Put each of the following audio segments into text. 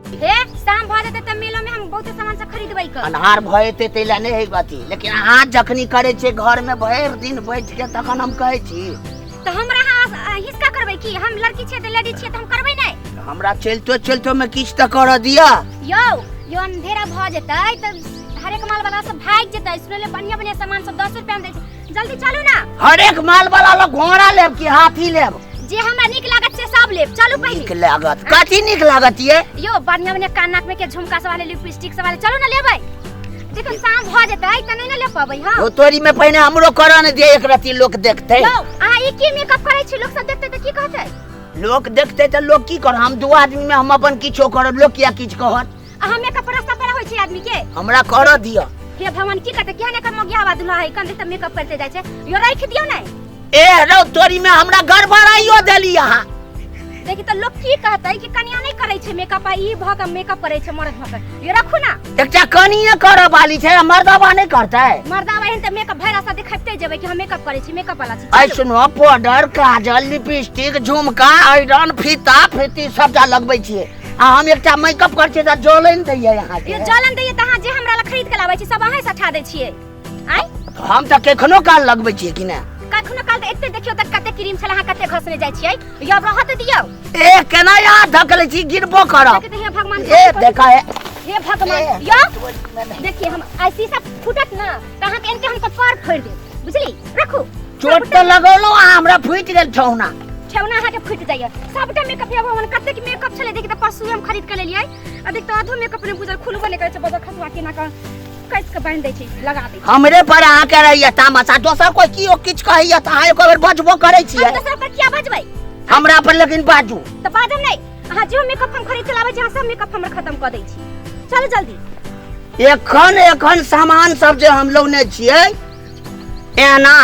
हे शाम भऽ जेतै तऽ मेलो में हम बहुते सामान सब खरीदबै क अन्हार भऽ जेतै ताहि लए नहि हइ अथी, लेकिन अहाँ जखनी करै छियै घरमे भरि दिन बैठ के तखन हम कहै छी। तऽ हमरा अहाँ हिसका करबै की? हम लड़की छियै तऽ लेडीज छियै तऽ हम करबै नहि? हमरा चलितो चलितो मे किछु तऽ करऽ दिअ। यौ यौ अंधेरा भऽ जेतै तऽ हरेक माल वाला सब भागि जेतै। सुनले बढ़िया बढ़िया सामान सब 10 रुपया में दै छै, जल्दी चलू ना। हरेक माल वाला लग घोड़ा लेब कि हाथी लेब? जे हमरा नीक लागत से सब लेब, चलू पहिले। नीक लागत? कथी नीक लागत ये? यो बढ़िया बढ़िया कान नाक में के झुमका सब वाले, लिपस्टिक सब वाले, चलू ना लेबै। देखो शाम भऽ जेतै तऽ नहि ने ले पबै। हां ओ तोरी में पहिने हमरो करऽ ने दिअ, एक रत्ती लोक देखतै। यौ अहाँ ई की मेकअप करै छी? लोक सब देखतै तऽ की कहतै? लोक देखतै तऽ लोक की करत? हम दू आदमी में हम अपन किछो करब, लोक किया किछु कहत? अहाँ मेकअप रास्ता पर होइ छै आदमी के। हमरा करऽ दिअ। हे भगवान की करतै? केहन एकर मगिया हवा दुल्हा है, कम तऽ मेकअप करते जाइ छै। यो राखि दियौ ने। ए रौ तोरी में हमरा गड़बड़ाइयो देली अहाँ। देखी तऽ लोक की कहतै कि कनिया नहि करै छै मेकअप, आ ई भऽ के मेकअप करै छै मर्द भऽ के। यो रखू ना। एकटा कनिये करऽ वाली छै, मर्दबा नहि करतै? मर्दबा एहन तऽ मेकअप भरि रास्ता देखैते जेबै कि हम मेकअप करै छी, मेकअप वाला छी। ऐ सुनो, पाउडर, काजल, लिपस्टिक, झुमका, आयरन, फीता फीती सबटा लगबै छियै, आ हम एकटा मेकअप करै छियै तऽ जलन दैया अहाँके। यो जलन दैया तऽ अहाँ जे हमरा लए खरीद के लाबै छी सब अहाँ सठा दै छियै। आँय हम तऽ कखनो काल लगबै छियै कि ने? कखनो काल तऽ एते देखियौ तऽ कते क्रीम छलै, अहाँ कते घसने जाइ छियै। यो अब रहत दियौ। ए केना यहाँ धकलै छी, गिरबो करब। देखियौ हे भगवान, ए देखा है। हे भगवान, यो देखिए हम आई शीशा फूटत ना तऽ अहाँके एनके हम कपार फोड़ि देब, बुझली? रखू। चोट तऽ लगौलहुँ अहाँ, हमरा फूटि गेल ठेहुना। ठेहुना अहाँके फूटि जाइए सबटा मेकअप। हे भगवान कतेक मेकअप छलै, देखि तऽ परसू हम खरीद के लेलियै, आ देख तऽ आधो मेकअप नहि बुझल, खुलबो नहि करै छै, बजर खसुआ केना कऽ कसि कऽ बान्हि दै छै, लगा दै छै। हमरे पर अहाँके रहैया तामस, आ दोसर कोइ कियो किछु कहैया तऽ अहाँ एको बेर बजबो करै छियै? हम दोसर पर किया बजबै? हमरा पर लेकिन बाजू। तऽ बाजब नहि? अहाँ जो मेकअप हम खरीद के लाबै छी अहाँ सब मेकअप हमर खत्म कऽ दै छी। चलू जल्दी। एखन एखन सामान सब जे हम लौने छियै एना,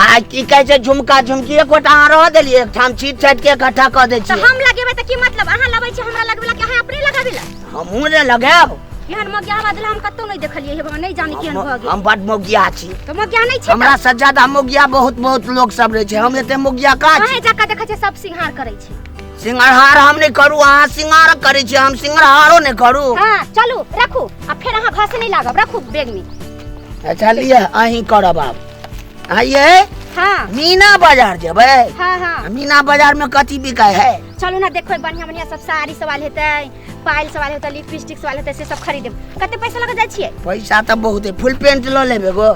आ की कहै छै झुमका झुमकी एकोटा अहाँ रह देलियै, एकठाम छीट छाटि के इकट्ठा कऽ दै तऽ छियै। हम लगेबै तऽ की मतलब? अहाँ लबै छी हमरा लगबै कि अहाँ अपने लगाबै ला? हमहूँ ने लगायब। एहन मगिया बदला हम कतौ नहि देखलियै। हे भगवान, नहि जानी केहन भऽ गेल। हम बड मोगिया छी। तऽ मगिया नहि छी? हमरा से ज्यादा मोगिया बहुत बहुत लोक सब रहै छै, हम एते मोगिया कहाँ छी? अहें जाकऽ देखै छियै सब सिंगार करै छै। सिंगारहार हम नहि करू, अहाँ सिंगार करै छी, हम सिंगारहारो नहि करू। हाँ चलू रखू, आ फेर अहाँ घसे नहि लागब, रखू बैग में। अच्छा लिअ, अहीं करब आब। आइए। हाँ। मीना बाजार जेबै? हाँ हाँ। मीना बाजार में कथी बिकाय है? चलू ना देखबै, बढ़िया बढ़िया सब साड़ी सब आयल हेतै, पायल सब आयल हेतै, लिपस्टिक सब आयल हेतै, से सब खरीदेब। कते पैसा लग जाइ छियै? पैसा तऽ बहुत है, फुल पेंट लऽ लेबै गो।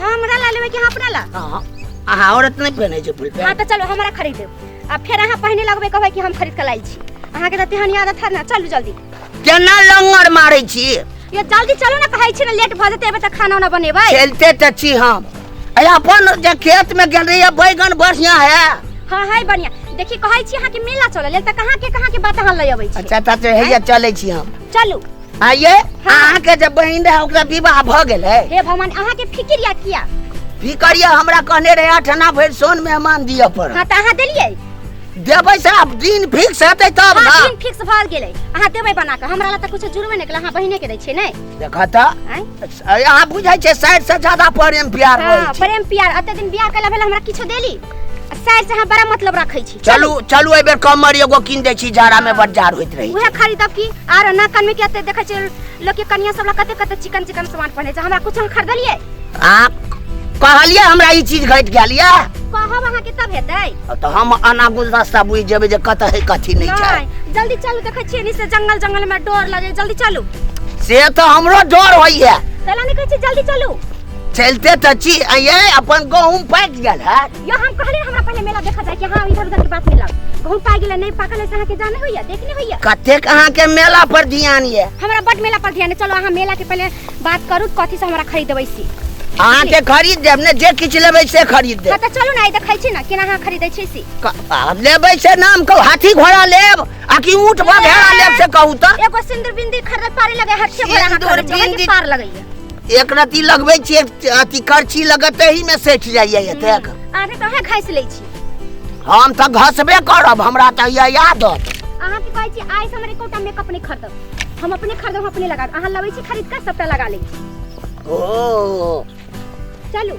हमरा ला लेबै कि अहाँ अपना ला? हाँ, अहाँ औरत नहि पहिनै छै फुल हाँ पेंट? तऽ चलू हमरा खरीदेब, आ फेर अहाँ पहिने लगबै, कहबै कि हम खरीद के लायल छी। अहाँके तऽ तेहन आदत है ना। चलू जल्दी। केना लंगर मारै छी? ये जल्दी चलू ना, कहै छी ना लेट भऽ जेतै, एबै तऽ खाना उना बनेबै। चलते तऽ छी हम। अरे अपन जे खेत में गेल रहियै, बैगन बढ़िया है? हाँ है बढ़िया। देखी कहै छी अहाँके मेला चलै लेल तऽ कहाँ के बात अहाँ लऽ अबै छी। अच्छा तऽ हैया चलै छी हम। चलू। आइए। हाँ। अहाँके जे बहिन रहै ओकरा विवाह भऽ गेलै? हे भगवान, अहाँके फिकिर या किया? फिकर ये, हमरा कहने रहे 8 आना भरि सोन मेहमान दिअ पड़त। हाँ तऽ अहाँ देलियै? देबै साहब, दिन फिक्स हेतै तब हाँ ना। दिन फिक्स भऽ गेलै, अहाँ देबै बना कऽ। हमरा ला तऽ कुछो जुड़बे नहि केलै, अहाँ बहिने के दै छियै नै? देखऽ तऽ। आँय? अहाँ बुझै छियै साइड से ज्यादा प्रेम प्यार हाँ रहै छै। प्रेम प्यार, एते दिन बियाह केला भेल हमरा किछो देली? आ साइड से अहाँ बड़ा मतलब रखै छी। चलू चलू, एहि बेर कमर एगो कीन दै छी, जाड़ा में बड जाड़ होइत रहै। उहे खरीदब की आर ना कान में के एते देखै छियै लोक के कनिया सब ला कते कते चिकन चिकन सामान पहिनै छै, हमरा कुछ अहाँ खरीदलियै? अहाँ कहलियै हमरा ई चीज घटि गेल ये? कहब अहाँके तब हेतै। तऽ हम आना गुलदस्ता बुझि जेबै जे कतऽ है कथी नहि छै। नहि जल्दी चलू, देखै छियै नि से जंगल जंगल में डर लगे, जल्दी चलू। से तऽ हमरो डर होइए। तैला नहि कहै छी जल्दी चलू। चलते तऽ छी। आइये अपन गहूम पाकि गेल है? यो हम कहलियै हमरा पहिले मेला देखा जाय कि हाँ इधर उधर के बात मिलल। गहूम पाकि गेलै नहि पाकल है से अहाँके जाने होइया, देखने होइया? कतेक अहाँके मेला पर ध्यान ये? हमरा बड मेला पर ध्यान है। चलो अहाँ मेला के पहले बात करू, कथी से हमरा खरीदबै से। अहाँके खरीद देब ने, जे किछु लेबै से खरीद हाँ देब। तऽ चलू ने, आइ देखै छी ने केना अहाँ खरीदै छी से। लेबै से नाम कहू, हाथी घोड़ा लेब आ कि ऊँट बघेड़ा लेब से कहू तऽ। एगो सिंदूर बिंदी खरीदे पारे लगे, हाथी घोड़ा अहाँ सिन्दूर खरीदै छी, अहाँके बिंदी- पार लगैया। एक रत्ती लगबै छियै, अथी करछी लगत तही में सठि जाइए एतेक। अहाँके तऽ अहाँ घसि लै छी। हम तऽ घसबे करब, हमरा तऽ यह आदत। अहाँके कहै छी आइ से हमर एकोटा मेकअप नहि खरीदब, हम अपने खरीदब, हम अपने लगाब। अहाँ लबै छी खरीद कऽ सबटा लगा लै छी। ओ चलू।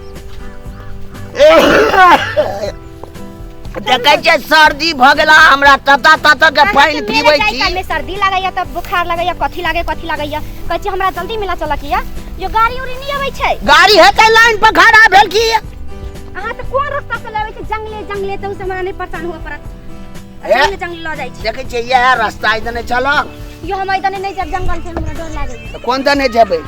देखै छियै सर्दी भऽ गेला हमरा, तता तता के पानि पीबै छी। में सर्दी लागैया तऽ बुखार लागैया, कथी लागे कथी लागैया। कहै छी हमरा जल्दी मेला चलऽ के या। यो गाड़ी उड़ी नहि अबै छै? गाड़ी हेतै लाइन पर खड़ा भेल की। अहाँ तऽ कोन रास्ता से लबै छै? जंगले जंगले तऽ ओहिसँ हमरा नहि परेशान हुअ पड़त। हे? जंगले जंगले लऽ जाइ छी। देखै छियै इएह रास्ता इधर चल। यो हम इधर नहि जायब, जंगल छै, हमरा डर लागैया। तऽ कोन दने जेबै?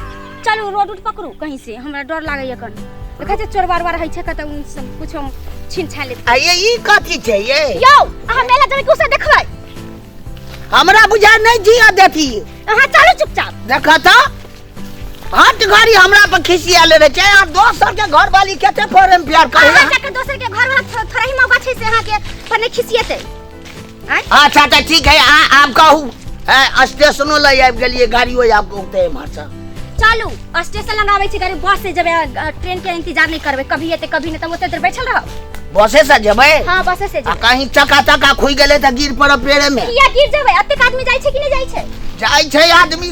चलू रोड उड पकड़ू कहीं से, हमरा डर लागैया। कन देखै छै चोरबा उरबा रहै छै कतऽ, उ सब कुछो छीन छा लेत। आ ये ई कथी छै ये? यौ अहाँ मेला जेबै कि उसब देखबै? हमरा बुझा नहि जिया देती। अहाँ चलू चुपचाप। देख तऽ हट घड़ी हमरा पर खिसियाले रहै छै आ दोसर के घर वाली कते प्रेम प्यार करे। अहाँ जाके दोसर के घर वाला थोड़ा ही मौका छै से अहाँ के पर नहि खिसियेतै। आँय? अच्छा तऽ ठीक है, आब कहू, स्टेशनो लए आबि गेलियै, गाड़ियो आब औतै एम्हरसँ। चलू स्टेशन लग आबै छै गाड़ी, बस से जेबै, ट्रेन के इंतजार नहि करबै, कभी एतै कभी नहि, तऽ ओते देर बैठल रहब। बसे से जेबै? हाँ बसे से आ जेबै। कहीं चक्का तक्का खुलि गेलै तऽ गिर पड़ब पेड़े मे। किया गिर जेबै? एतेक आदमी जाइ छै कि नहि जाइ छै? जाइ छै आदमी,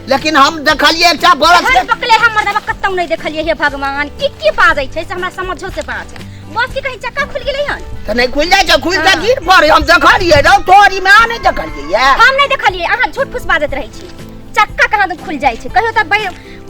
लेकिन हम देखलियै एकटा बरस घर पकले हम मर्दबा कतौ नहि देखलियै। हे भगवान, की की बाजै छै से हमरा समझो से बाहर छै। बस के कहीं चक्का खुलि गेलै हन? तऽ नहि खुलि जाइ छै, खुलि कऽ हाँ। गिर पड़े। हम देखलियै रौ, तोरी मे अहाँ नहि देखलियै ये? हम नहि देखलियै, अहाँ झूठ फूस बाजैत रहै छी। चक्का कहाँ दन खुलि जाइ छै? कहियो तऽ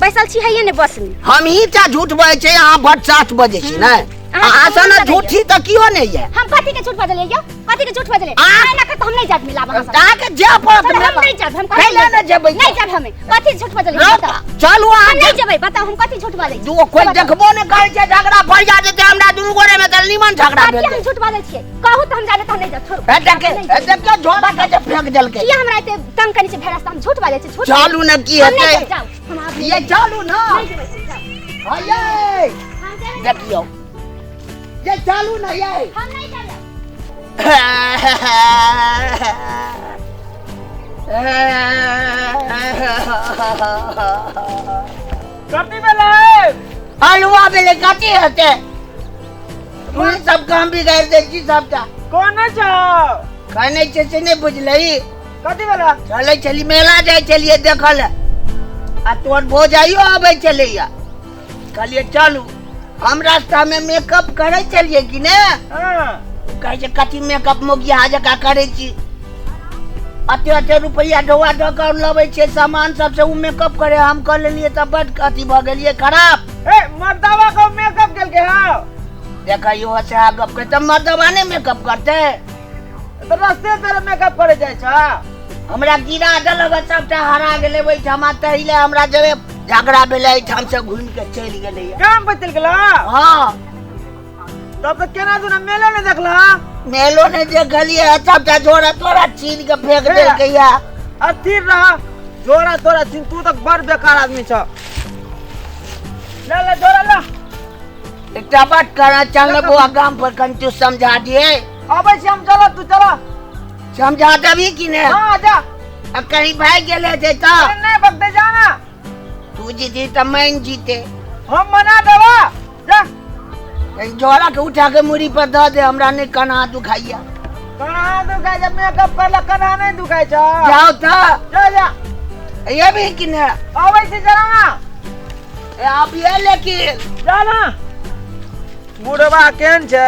बैसल छी हैये ने बस मे। हम ही टा झूठ बजै छै, अहाँ बड साच बजै छी ने। अहाँ अहाँ के सन कोन झूठी तऽ कियो नहि ये। हम कथी के झूठ बजलियै यौ? कथी के झूठ बजलियै? अहाँ- एना कर तऽ हम नहि जायब मिलाब अहाँ संगे। अहाँके जाय पड़त चलू, हम मेला। नहि जायब, हम कैला नहि जेबै? नहि जायब हमे। कथी झूठ बजलियै रौ, बताउ? चलू अहाँ। हम नहि जेबै, बताउ हम कथी झूठ बाजै छी? दू कोइ बताउ। देखबो नहि करै छै, झगड़ा फरिया जेतै हमरा दुनू गोरे मे तऽ नीमन झगड़ा कथी भेल। हम झूठ बाजै छियै? कहू तऽ हम जाने तऽ हम नहि जायब, छोड़ू। हे देखे, नहि हे जायब। देखियौ झोरा के जे फेंक देलकै। किया हमरा एते तंग करै छै भेड़ा से? हम झूठ बाजै छी? झूठ चलू ने, की हम नहि हेतै? जायब, जाउ। हम आब ये चलू ने। नहि जेबै, जाउ। हाँ ये हम जेबै। देखियौ ये, चलू ने ये। हम नहि जायब। कथी भेलै? हलुआ भेलै, कथी हेतै? तू सब काम बिगाड़ि दै छी सबटा। कोन छौ? कहने छै से नहि बुझलही? कथी भेलै? चलै छली मेला, जाइ छलियै देखल आ तोहर भौजाइयो आबै छलैया, कहलियै चलू। हम रास्तामे मेकअप करै छलियै कि ने, हाँ। कहै छै कथी मेकअप मोगिया जकाँ करै छी, अते अते रुपैआ ढौआ ढऽ कऽ लबै छै सामान सबसँ ओ मेकअप करे। हम कऽ लेलियै तऽ बड अथी भऽ गेलियै खराब। ए मर्दावा को मेकअप केलकै हँ? देखियौ से गप कहै तऽ मर्दबा नहि मेकअप करतै? तऽ रस्ते पेरे मेकअप करे जाइ छ? हमरा गिरा देलक, सबटा हरा गेलै ओहिठाम। ताहि लए हमरा जेबै झगड़ा भेलै, एहिठाम से घुमि के चलि गेलैया। काम पर चलि गेला? हाँ। तब तऽ केना दुना मेलो नहि देखला? मेलो नहि देखलियै, सबटा झोरा तोरा छीन के फेंक देलकैया। अस्थिर रह, जोड़ा तोरा छीन। तू तऽ बड़ बेकार आदमी छ। ले ले जोड़ा ले। एकटा बात करऽ चल बौआ, गाम पर कनि तू समझा दिए। अबै छी हम, चल तू चल। समझा देबही कि ने? हाँ जा। आ कहीं भागि गेले छै तऽ? अरे नहि बगते, जा ना। तू जीती तऽ मैं जीते। हम मना देबा, जा। कहीं झोरा के उठा के मुड़ी पर दऽ दे, हमरा नहि कन्हा दुखाइया। कन्हा दुखाइ छै? मेकअप करला कन्हा नहि दुखाइ छ? जाओ तऽ। जा जा। एबही कि ने? अबै छी, चल ना। ए, आबिये लेकिन। जा ना। बुढ़वा केहन छै?